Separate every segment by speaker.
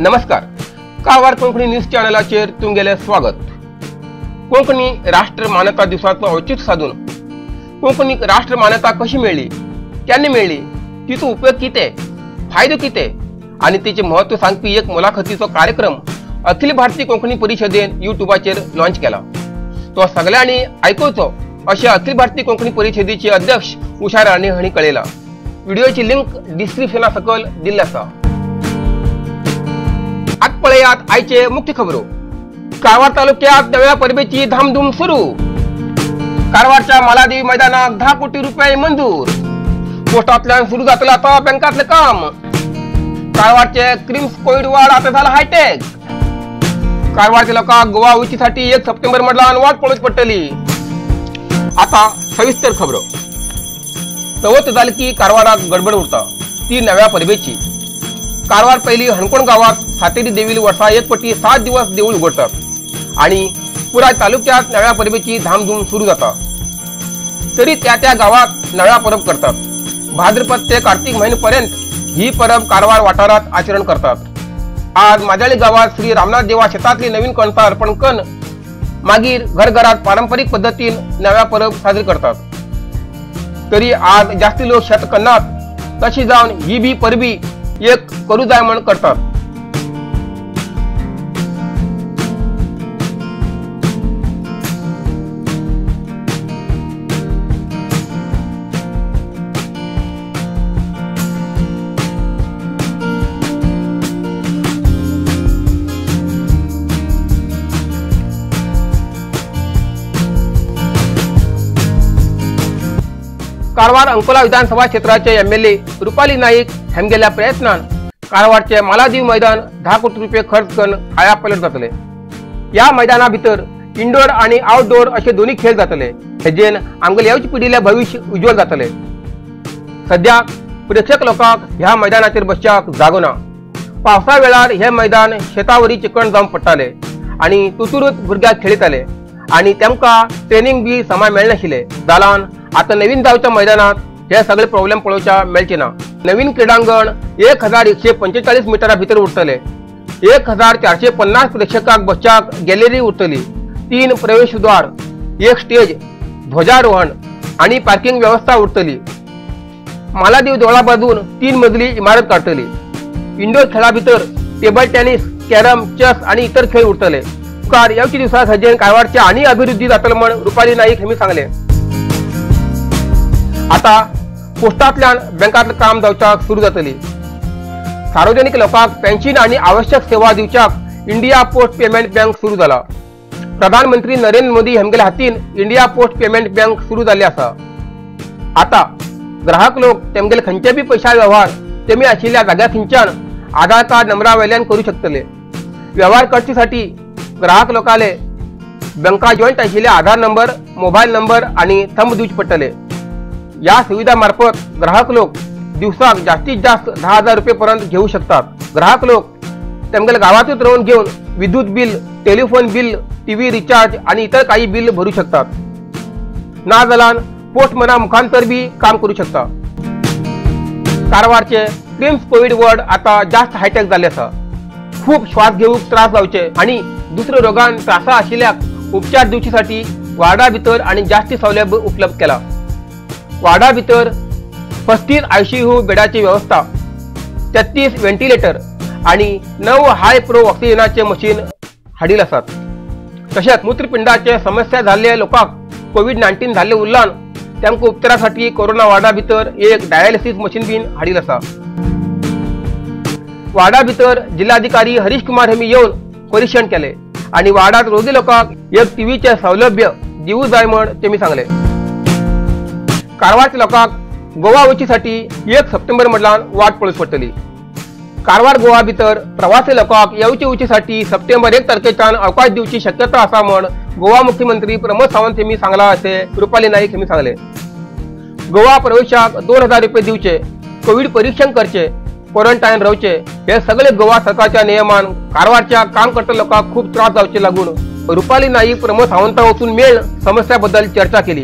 Speaker 1: नमस्कार, कारवार कोंकणी न्यूज चॅनलाचेर तुमगेलें स्वागत। कोंकणी राष्ट्र मान्यता दिवसाचो औचित्य साधून कोंकणीक राष्ट्र मान्यता कशी मेळ्ळी, केन्ना मेळ्ळी, तिचो उपयोग कितें, फायदो कितें आनी तिचें म्हत्व सांगपी एक मुलाखतीचो कार्यक्रम अखिल भारतीय कोंकणी परिशदेन युट्यूबाचेर लॉन्च केला। तो सगळ्यांनी आयकुचो अशें अखिल भारतीय कोंकणी परिशदेचे अध्यक्ष उषा राणे हांणी कळयलां। व्हिडिओची लिंक डिस्क्रिप्शना सकयल दिल्ली आसा। आज पळयात आयचे मुख्य खबरो। कारवार तालुक्यात नव्या परबेची धामधूम सुरू। कारवारच्या मालादेवी मैदानाक 10 कोटी रुपये मंजूर। पोस्टांतल्यान सुरू जातलें आतां बँकांतलें काम। कारवारचे क्रिम्स कोविड वार्ड आतां जाला हायटेक। कारवारच्या लोकांक गोवा वचीसाठी 1 सप्टेंबर मडलान वाट पळोवची पडटली। आता सविस्तर खबरो। चवथ जाली की कारवाराक गडबड उरता ती नव्या परबेची। कारवार पयली हणकोण गावात सातेरी देवील वर्सा एक पटी 7 दिवस देऊळ उघडतात आणि पुराय तालुक्यात नव्या परबेची धामधूम सुरू जाता। तरी त्या त्या गावात नव्या परब करतात। भाद्रपद ते कार्तिक महिन्यापर्यंत ही परब कारवार वाठारात आचरण करतात। आज माजाळी गावात श्री रामनाथ देवा शेतातली नवीन कणसां अर्पण करून मागीर घरघरात पारंपरिक पद्धतीन नव्या परब साजरी करतात। तरी आज जास्ती लोक शेत करनात, तशी जावन ही बी परबी एक करू जाय म्हण करतात। कारवार अंकोला विधानसभा क्षेत्राचे एमएलए रुपाली नाईक हेमगेल्या प्रयत्नान कारवारचे मालादेवी मैदान 10 कोटी रुपये खर्च करून कायापलट जातले। या मैदाना भितर इंडोर आणि आउटडोर असे दोन्ही खेळ जातले। हेजेन आमगेले येवचे पिढीले भविष्य उज्ज्वल जातले। सध्या प्रेक्षक लोकांक ह्या मैदानाचेर बसच्याक जागो ना। पावसा वेळार हे मैदान शेतावरी चिकण जावन पडटाले आनी तुतुरूच भुरग्याक खेळयताले आनी तेमकां ट्रेनिंग बी समा मेळनाशिल्लें। जाल्यान आता नवीन जावच्या मैदानात हे सगळे प्रॉब्लेम पळोवच्या मेळचे ना। नवीन क्रीडांगण 1145 मिटरा भितर उरतले। 1450 प्रेक्षकांक बसच्याक गॅलरी उरतली। 3 प्रवेशद्वार, 1 स्टेज, ध्वजारोहण आणि पार्किंग व्यवस्था उरतली। मालादेव देवळा बाजून 3 मजली इमारत काडटली। इंडोर खेळा भितर टेबल टेनिस, कॅरम, चेस आणि इतर खेळ उरतले। मुखार येवच्या दिवसात हाजेन कारवारची आनी अभिवृद्धी जातले म्हण रुपाली नाईक हांणी सांगलें। आता पोस्टांतल्यान बँकांतलें काम जावच्याक सुरू जातली। सार्वजनिक लोकांक पेन्शन आनी आवश्यक सेवा दिवच्याक इंडिया पोस्ट पेमेंट बँक सुरू जाला। प्रधानमंत्री नरेंद्र मोदी हेमगेल्या हातीन इंडिया पोस्ट पेमेंट बँक सुरू जाल्ली आसा। आता ग्राहक लोक तेमगेले खंयचे बी पैशा व्यवहार तेमी आशिल्ल्या जाग्या थंयच्यान आधार कार्ड नंबरा वयल्यान करू शकतले। व्यवहार करचे साठी ग्राहक लोकाले बँका जॉईंट आशिल्ले आधार नंबर, मोबायल नंबर आनी थंब दिवचे पडटले। या सुविधा मार्फत ग्राहक लोक दिवसाक जास्तीत जास्त 10,000 रुपये पर्यंत घेऊ शकतात। ग्राहक लोक तेमगेले गावातच राहून घेऊन विद्युत bill, telephone bill, TV recharge आणि इतर काही बिल भरू शकतात। ना जाल्यार पोस्टमना मुखांतर बी काम करू शकता। कारवारचे क्रिम्स कोविड वॉर्ड आता जास्त हायटेक जाल्ले आसा। खूप श्वास घेवंक त्रास जावचे आणि दुसऱ्या रोगान त्रासा आशिल्ल्याक उपचार दिवचे साठी वार्डा भितर आणि जास्ती सौलभ्य उपलब्ध केला। वार्डा भितर 35 आयसीयू बेडाची व्यवस्था, 33 व्हेंटिलेटर आणि 9 हाय प्रो ऑक्सिजनाचे मशीन हाडील आसात। तशेंच मूत्रपिंडाचे समस्या जाल्ले लोकांक कोविड-19 जाल्ले उरलान तांकां उपचारासाठी कोरोना वार्डा भितर एक डायलिसिस मशीन बीन हाडील आसा। वार्डा भितर जिल्हाधिकारी हरीश कुमार हेमी येवन परीक्षण केले आणि वार्डात रोगी लोकांक एक टीव्हीचे सौलभ्य दिवू जाय म्हण तेमी सांगले। कारवारच्या लोकांक गोवा वचीसाठी 1 सप्टेंबर मडलान वाट पळोवची पडटली। कारवार गोवा भितर प्रवासी लोकांक येवचे वचीसाठी सप्टेंबर 1 तारखेच्यान अवकाश दिवची शक्यता आसा म्हण गोवा मुख्यमंत्री प्रमोद सावंत हेमी सांगला अशें रुपाली नाईक हेमी सांगले। गोवा प्रवेशाक 2000 रुपये दिवचे, कोविड परीक्षण करचे, क्वॉरंटायन रावचे हे सगळे गोवा सरकारच्या नियमान कारवारच्या काम करता लोकांक खूब त्रास जावचे लागून रुपाली नाईक प्रमोद सावंता वचून मेळ समस्या बद्दल चर्चा केली।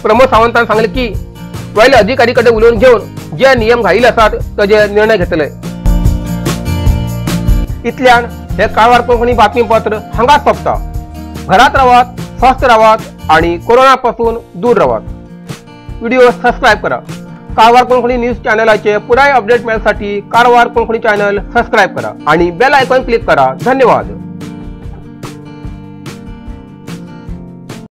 Speaker 1: प्रमोद सावंतान सांगले की वयले अधिकारी कडेन उलोवन घेवन जे नियम घायिल्ले आसात ताजे निर्णय घेतले। इतल्यान हे कारवार कोंकणी बातमीपत्र हांगाच सोंपता. घरात रावात, स्वस्थ रावात आणि कोरोना पासून दूर रावात. व्हिडिओ सबस्क्राईब करा. कारवार कोंकणी न्यूज चॅनलाचे पुराय अपडेट मेळसाठी कारवार कोंकणी चॅनल सबस्क्राईब करा आणि बेल आयकॉन क्लिक करा. धन्यवाद.